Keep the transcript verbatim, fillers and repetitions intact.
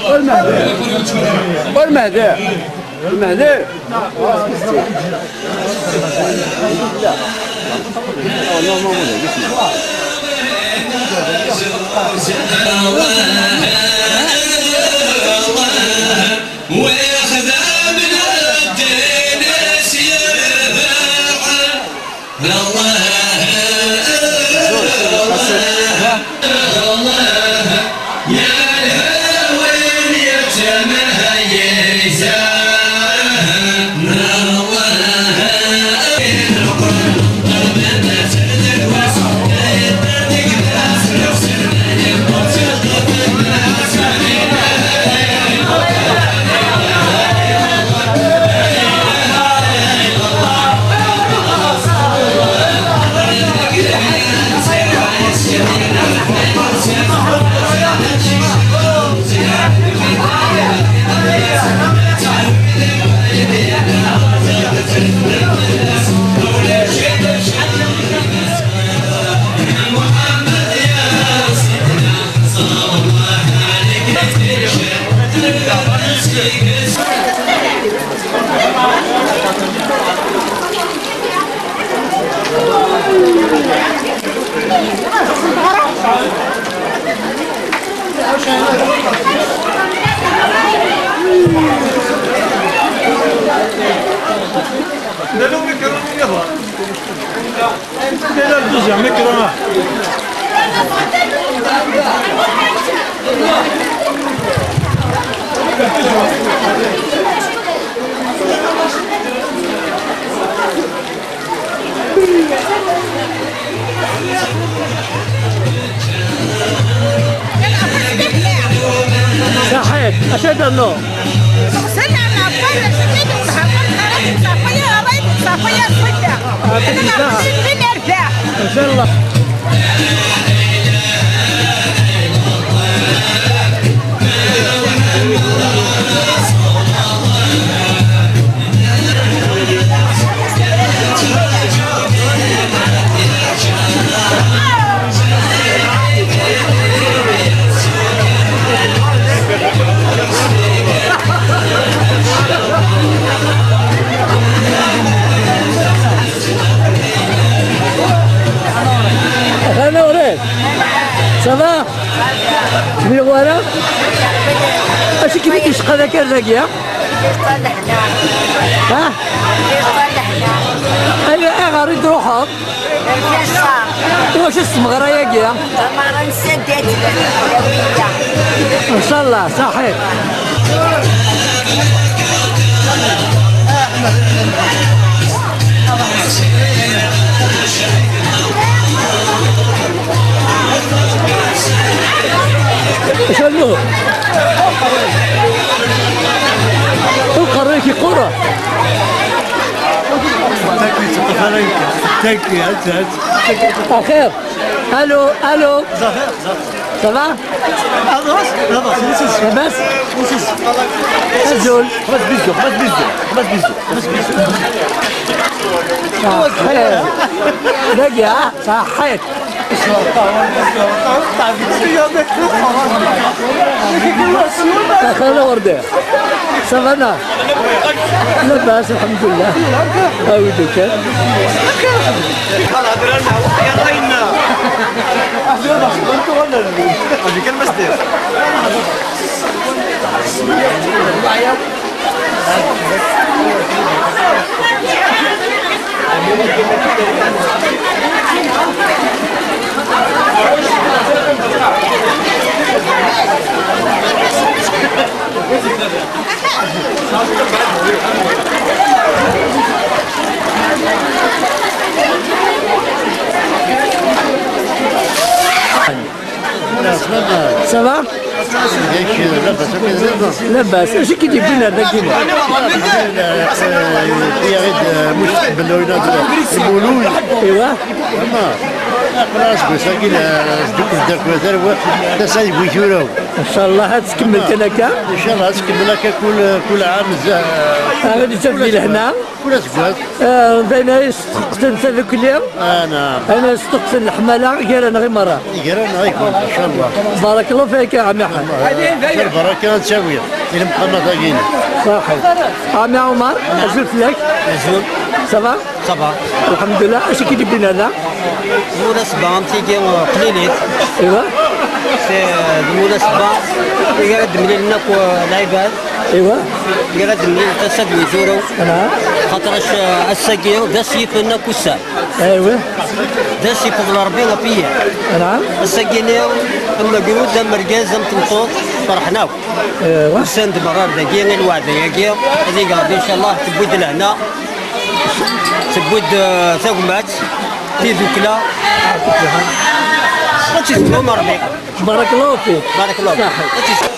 والمهدي. والمهدي. المهدي. صحيت، اش هذا النوع؟ غسلنا العفار، شديد ونهار، صافية، رايد صافية، الفدة. آه، أنا غسلت من الأربعاء. إن شاء الله. انا وريت. صافا؟ كبير ولا؟ اش كيف تشقى ذاك الرقيه؟ ها؟ ايوا، اغار تروحوا. واش الصمغره ياكيا؟ تمارا نسدات الدوليه. ان شاء الله صحيح. شنو؟ القريك يقرا. تاكي تقفل. تاكي هات هات. اخير. الو، الو. زهر زهر. صافا؟ هضرت هضرت نسيت. لاباس؟ نسيت. ازول. خلاص بيزو، خلاص بيزو، خلاص بيزو، خلاص بيزو. آه، خير. باقي، ها؟ صحيت. اخير وردي. صافا؟ لاباس، الحمد لله. ها ولدي كان. صافا؟ لاباس، لاباس. لاباس. اش كي يجيبوا لنا داك اليوم؟ يا غير مش تقبلوا لنا المولوي. ايوا. Aql-aɣ aseggas-agi la, sdukkel-d akk tarwa, tasa deg wi tura. Incallah ad tkemmel kan akka. Incallah ad tkemmel akka kul, kul ɛam. Ara d-taf di lehna. Kul aseggas. Eh, d ayen ay yesteqsen tadukli. Ah, naam. Ayen ay yesteqsen leḥmala gar-aneɣ i merra. Gar-aneɣ i kul, incallah. Barakallahu fik a ɛemmi Ḥaǧ. Lbaraka ad tawi i lemqamat-agi. Ṣaḥi. Ɛemmi Ɛumar, azul fell-ak. Azul. Ça va? Ça va. Lḥemdullah, acu i k-id-iwwin ɣer da? Lmunasba am tigi, uh, qlilit. Iwa. C'est, uh, lmunasba i ara d-mlilen akk, uh, lɛibad. Iwa. I ara d-mlilen tasa d wizuru. Naam. Xaṭer, uh, ass-agi d ass yifen akk ussan. Iwa. D ass yefḍel Rebbi ɣef yiger. Naam. Ass-agi-ni, amagrud, amergaz, am tmeṭṭut, ferḥen akk. Iwa. Usan-d merra ar dagi i lweɛda-agi, ad iger Rebbi, incallah, tewwi-d lehna. Tewwi-d, eh, tagmat, tidukla. Ad tt-isellem Rebbi. Barakallahu fik. Barakallahu fik. Ṣaḥi. Ad tt-is-